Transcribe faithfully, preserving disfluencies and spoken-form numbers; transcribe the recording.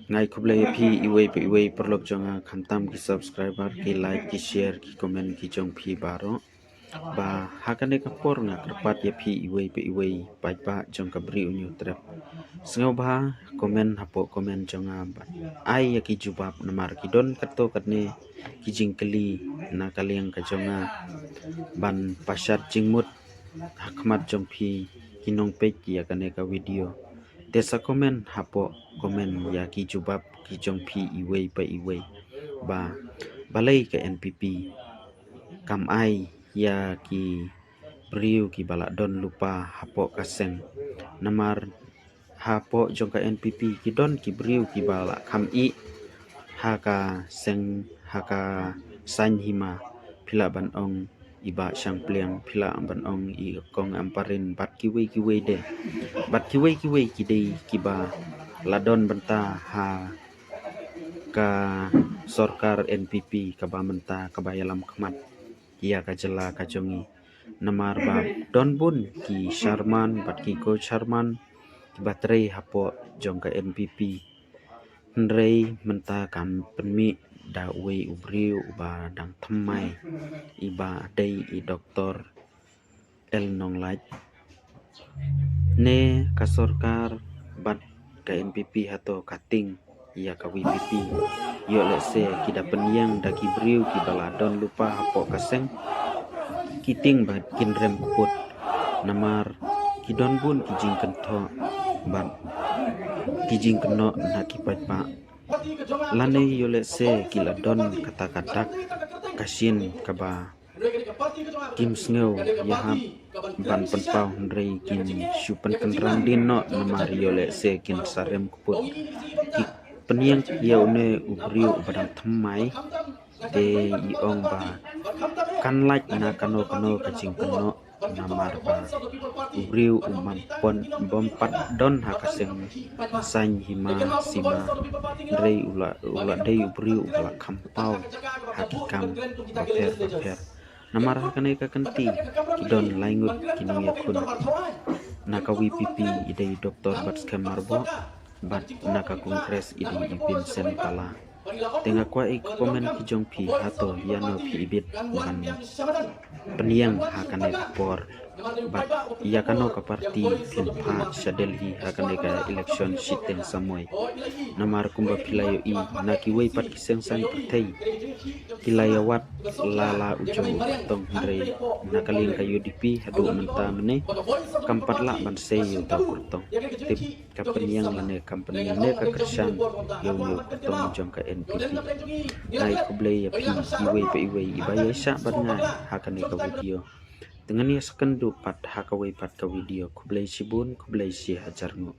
Nga ai khublei ïa phi iwei pa iwei paralok jong nga, khamtam ki subscriber, ki like, ki share, ki comment ki jong phi baroh. Ba ha kane ka por nga kyrpad ïa phi iwei pa iwei paidbah jong ka Bri u Hynñiewtrep, sngewbha comment hapoh comment jong nga bad ai ïa ki jubab, namar ki don katto katne ki jingkylli na ka liang ka jong nga ban pashat jingmut ha khmat jong phi ki nongpeit ïa kane ka video. Te sa comment hapoh comment ïa ki jubab ki jong phi iwei pa iwei, ba balei ka N P P kam ai ïa ki briew kiba la don lypa hapoh ka seng. Namar hapoh jong ka N P P ki don ki briew kiba la kham ih ha ka seng, ha ka saiñ hima, phi lah ban ong i Bah Shangpliang, phi lah ban ong i Kong Ampareen bad kiwei kiwei de. Bad kiwei kiwei ki dei kiba la don bynta ha ka sorkar N P P kaba mynta kaba ïalam khmat ïa ka jylla ka jong ngi. Namar ba don bun ki chairman bad ki co-chairman kiba trei hapoh jong ka N P P. Hynrei mynta kam pynmih da uwei u briew uba dang thymmai, iba dei i Doktor L Nonglait. Ne ka sorkar bad ka N P P hato ka tieng ïa ka V P P? Ïoh lehse ki da pynïeng da ki briew kiba la don lypa hapoh ka seng, ki tieng ba kin rem kput. Namar ki don bun ki jingkynthoh bad ki jingkynnoh na ki paidbah. Lane ïoh lehse ki la don kata ka dak ka shin kaba kim sngew ïahap ban pynpaw, hynrei kin shu pynkynrang dien noh, namar ïoh lehse kin sa rem kput. Ki pynïeng ïa une u briew uba dang thymmai, te i ong ba kan lait na kano kano ka jingkynnoh, namar ba u briew um pat don ha ka seng saiñ hima sima, hynrei u la, u la dei u briew uba la kham paw ha ki kam bapher bapher. Namar ha kane ka kynti ki don lai ngut ki nongïakhun. Na ka V P P i dei Doktor Batskhem Myrboh, bad na ka Congress i dei i Vincent Pala. Te nga kwah ïa ki comment ki jong phi, hato ïano phi ibit ban pynïeng ha kane ka por, bad ïa kano ka party phin phah sha Delhi ha kane ka election shiteng samoi. Namar kumba phi la ïohi, na kiwei pat ki seng saiñ pyrthei ki la ïawad la la u jong u kyrtong, hynrei na ka liang ka U D P haduh mynta mynne kam pat lah ban sei ïa uta u kyrtong. Te ka pynïeng lane kam pynïeng ne ka kyrshan ïa une u kyrtong jong ka N P P. Nga ai khublei ïa phi iwei pa iwei iba ïaishah bad nga ha kane ka video. Te ngin ïa sa kynduh pat ha kawei pat ka video. Khublei shibun, khublei shihajar nguh.